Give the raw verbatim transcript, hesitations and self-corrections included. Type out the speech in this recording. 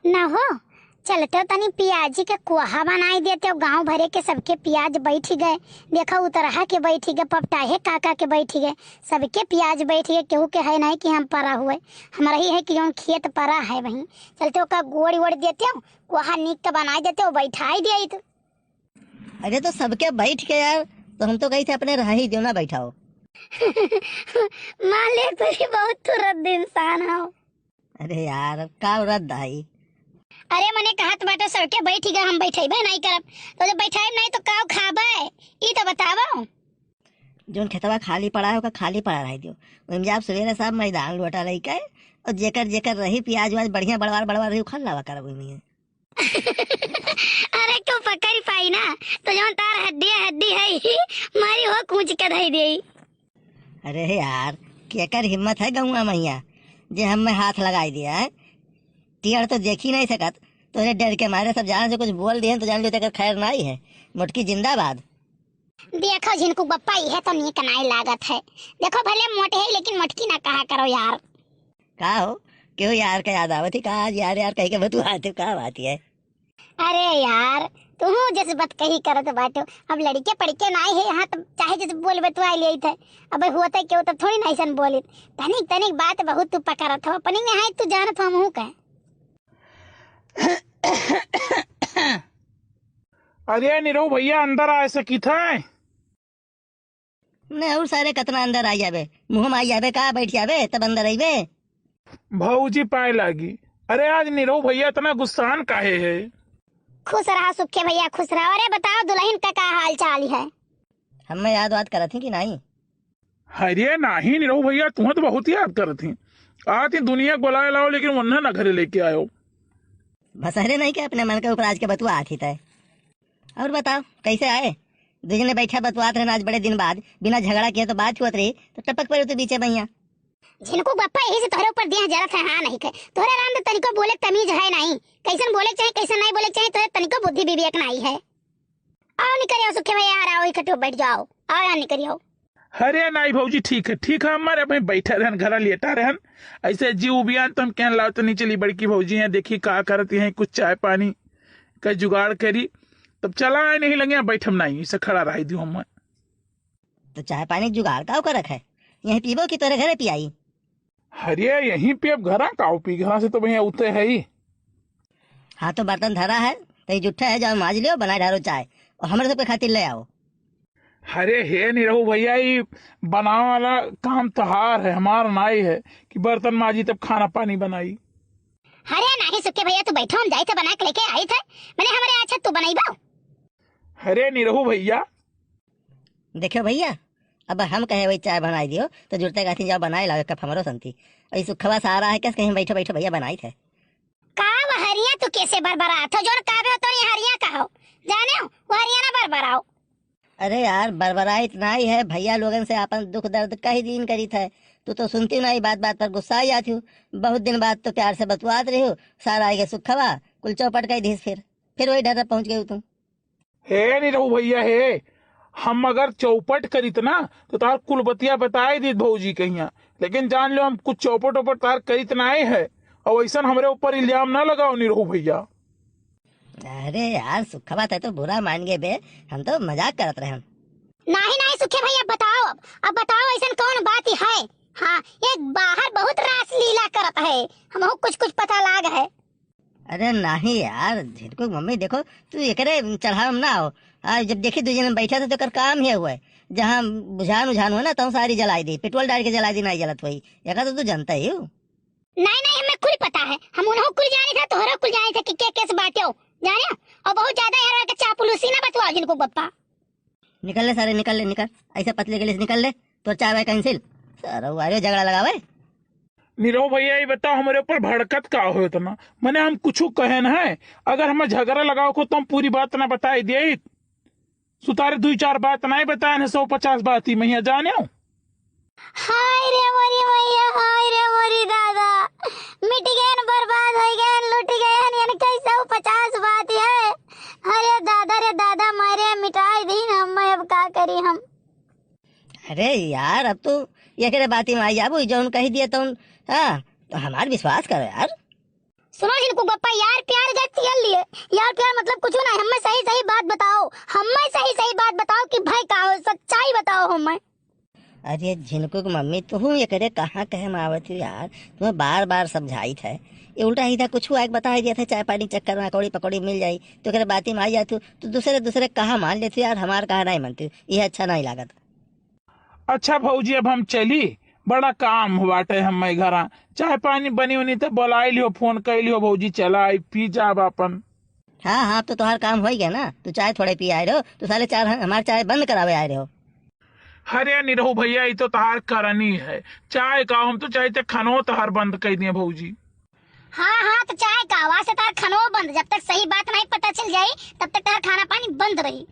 न हो, चलते तनी पियाजी के कोहा बनाई देते हो, गाँव भरे के सबके पियाज बैठ गए। देखो, उतरहा के बैठ गए, पपटाहे काका के बैठ गए, सबके पियाज बैठ गए, केहू के है नहीं कि हम परा हुए, हमरा ही है कि जौन खेत परा है वहीं। चलते ओका गोड़ वोड़ देते हो, कोहा नीक के बनाई देते हो, बैठाई दे तो। अरे तो सबके बैठ के यार, तो हम तो कही थे अपने रह ही दियो ना बैठाओ। मालिक, तू ही बहुत तुरंत इंसान हो। अरे यार, अब का रद्द आई? अरे मने कहत बाटे सबके बैठ गए, हम बैठेबे नहीं करब, तो जब बैठाइब नहीं तो का खाबे, ई तो बतावो। जोन खेतवा खाली पड़ा है, ओका खाली पड़ा रह दियो। ओइमे जाब सवेरे सब मैदान लोटा लेके, और जेकर जेकर रही पियाज उआज बढ़िया बड़वार बड़वार रही, उखाड़ लावा करब ओइमे। अरे क्यों पकड़ पाई ना, तो जौन तार हड्डी हड्डी है ही, मारी हो कूच के धई दे। अरे यार, केकर हिम्मत है गौआ मैया, जे हम में हाथ लगाई दिया है? टियर तो देखी नहीं सकत, तोरे डर के मारे सब जान से कुछ बोल दिए तो जान लो तेकर खैर नहीं है। मोटकी जिंदाबाद। देखो झिनकू बप्पा, इहे तो नीक नाई लागत है। देखो भले मोटे है, लेकिन मोटकी ना कहा करो यार। का हो, क्यों यार का याद आवत है? का आज यार यार कही के बतुआते, का बात है? अरे यार, तू जस बात कही करत बाटो। अब लड़के पड़के नाई है यहाँ, तो चाहे जस बोल बतुआ लेत है। अब होते क्यों तो थोड़ी ना ऐसन बोलित। तनिक तनिक बात बहुत तू पकड़त हो, अपनी में है तू जानत हो, हमहू का। अरे निरहू भैया, अंदर आ सकित है? नहीं, और सारे कतना अंदर आ जाबे, मुँह में आ जाबे का, बैठ जाबे तब अंदर आइबे। भौजी पाए लागी। अरे आज निरहू भैया इतना गुस्सान काहे है? खुश रहा सुखे भैया, खुश रहा। अरे बताओ दुल्हन का, का हाल चाल है? हम में याद वाद करत ही कि नहीं? अरे नाही निरहू भैया, तुहँ तो बहुत याद करत ही। आती दुनिया को बुलाए लाओ, लेकिन वन्ना ना घरे लेके आयो। बस अरे नहीं के अपने मन के ऊपर आज के बतुआ आती तय। और बताओ कैसे आए? दू जने बैठा बतुआत रहन, आज बड़े दिन बाद बिना झगड़ा किए तो बात हुअत रही, तो टपक पड़े तू बीचे भैया। झिनकू बप्पा यही से तोहरे ऊपर दिया जलत है, हाँ नहीं के। तोहरे राम तो तनिको बोले तमीज है नहीं, कैसन बोले चाहे कैसन नहीं बोले चाहे, तोहरे तनिको बुद्धि विवेक नहीं है। आओ निकल आओ सुखे भैया, यार आओ इकट्ठे बैठ जाओ, आओ यार निकल आओ। अरे नाई भौजी, ठीक है, ठीक है, हमारे भाई बैठा रहन, घरा लेटा रहन, ऐसे जी उबियान तो हम कहन लाओ तो नहीं चली, बड़की भौजी हैं, देखी का करती हैं, कुछ चाय पानी का जुगाड़ करी, तब चला आए, नहीं लगे बैठम नहीं, इसे खड़ा रह दियो हम। तो चाय पानी जुगाड़ का ओकर रखे, यहीं पीबो कि तोरे घरे पियाई? अरे यहीं पे अब घरा का पी, घरा से तो भैया उते है ही। हाँ तो बर्तन धरा है, तो ये जुट्ठा है, जाओ माज लियो, बनाए ढारो चाय और हमरे सबके खातिर ले आओ। अरे हे निरहू भैया, ये बनावे वाला काम तोहार है, हमार नाई है कि बर्तन माजी तब खाना पानी बनाई। अरे नहीं सुखे भैया, तू बैठो, हम जाई थे बना के लेके आई थे, मैंने हमारे अच्छा तू बनाई बा। अरे निरहू भैया। देखो भैया, अब हम कहे वही चाय बनाई दियो, तो जुड़ते कहती जाओ बनाए लाओ एक कप हमरो संती। अई सुखवा सारा है, कैसे कहीं बैठो बैठो भैया बनाई थे। का वो हरिया तू कैसे बरबरात हो? जोन काबे हो तो ये हरिया कहो, जाने हो, वो हरिया ना बरबराओ। अरे यार, बरबराइत नाई है, भैया लोगन से आपन दुख दर्द कही दीन करीत है। तू तो सुनती नहीं, बात बात पर गुस्सा आ जाती हूँ। बहुत दिन बाद तो प्यार से बतुआत रही हूँ, सारा आगे सुखवा कुल चौपट कही दीस, फिर फिर वही डर पहुँच गई तू। हे निरहू भैया हे, हम अगर चौपट करीत ना तो तार कुल बतिया बताए दीत भौजी कहिया, लेकिन जान लो हम कुछ चौपट ओपट तार करीत नाई है, और ऐसन हमरे ऊपर इल्जाम ना लगाओ निरहू भैया। अरे यार सुखवा, तै तो बुरा मान गए बे, हम तो मजाक करत रहे हम। नाही नाही सुखे भैया, बताओ अब, अब बताओ ऐसन कौन बात है? हाँ, ये बाहर बहुत रास लीला करत है, हमहू कुछ कुछ पता लाग है। अरे नाही यार झिनकू मम्मी, देखो तू एकरे चढ़ाव में ना हो। आज जब देखी दू जने बैठा था तो एकर काम ही हुआ है, जहाँ बुझान उझान हो ना तहाँ सारी जलाई दी, पेट्रोल डाल के जलाई दी, नहीं जलत हुई, एका तो तू जानता ही हो। नहीं नहीं, हमें कुल पता है, हम उन्हों कुल जाने था, तोहरा कुल जाने था कि के केस बाटे हो, जाने हो? और बहुत ज्यादा यार के चापुलूसी ना बतवाओ झिनकू बप्पा। निकल ले सारे, निकल ले, निकल, ऐसे पतले गले से निकल ले, तो चाय वाय कैंसिल। सारा वारे झगड़ा लगावे। निरहू भैया, ये बताओ, हमारे ऊपर भड़कत का हो इतना? मने हम कुछ कहन है, अगर हमें झगड़ा लगाओ को तो हम पूरी बात ना बताई दिए। सुतारे दुई चार बात नहीं बताए हैं, सौ पचास बात ही मैया जाने हो। हाय रे मोरी मैया, हाय रे मोरी दादा, मिट गए न, बर्बाद हो गए न, लुट गए न, यानी कैसे वो पचास बात है। अरे दादा रे दादा, मारे मिटाई दी न हम, अब का करी हम। अरे यार, अब तू एकरे बाती में आई जाबू, जौन कही दिए तौन, हाँ, तो हमार विश्वास करो यार। सुनो झिनकू बप्पा, यार प्यार जब कर लिए, यार प्यार मतलब कुछ ना, हमें सही सही बात बताओ, हमें सही सही बात बताओ कि भाई का हो, सच्चाई बताओ हमें। अरे झिनकू की मम्मी, तू ये करे कहाँ कहे में आवत हो यार, तुम्हें बार बार समझाइत है, ये उल्टा सीधा कुछ हुआ एक बता दिया था, चाय पानी चक्कर में अकौड़ी पकौड़ी मिल जाई, तो करे बाती में आ जात हो, तो दूसरे दूसरे कहा मान लेते यार, हमार कहा नहीं मानते, ये अच्छा नहीं लागत। अच्छा भौजी, अब हम चली, बड़ा काम हो बाटे हमें घरा। चाय पानी बनी उनी तो बोलाई लियो, फोन कर लियो भौजी, चला आई पी जाब अपन। हाँ हाँ, तो तोहार काम हो गया ना, तू चाय थोड़े पी आए रहो, तू साले चार हमार चाय बंद करावे आए रहो। अरे निरहू भैया, ई तो तहार करनी है, चाय का हम तो चाहते खनो तहार बंद कर दिए भौजी। हाँ हाँ, तो चाय का आवाज से तहार खनो बंद, जब तक सही बात नहीं पता चल जाई तब तक तहार खाना पानी बंद रही।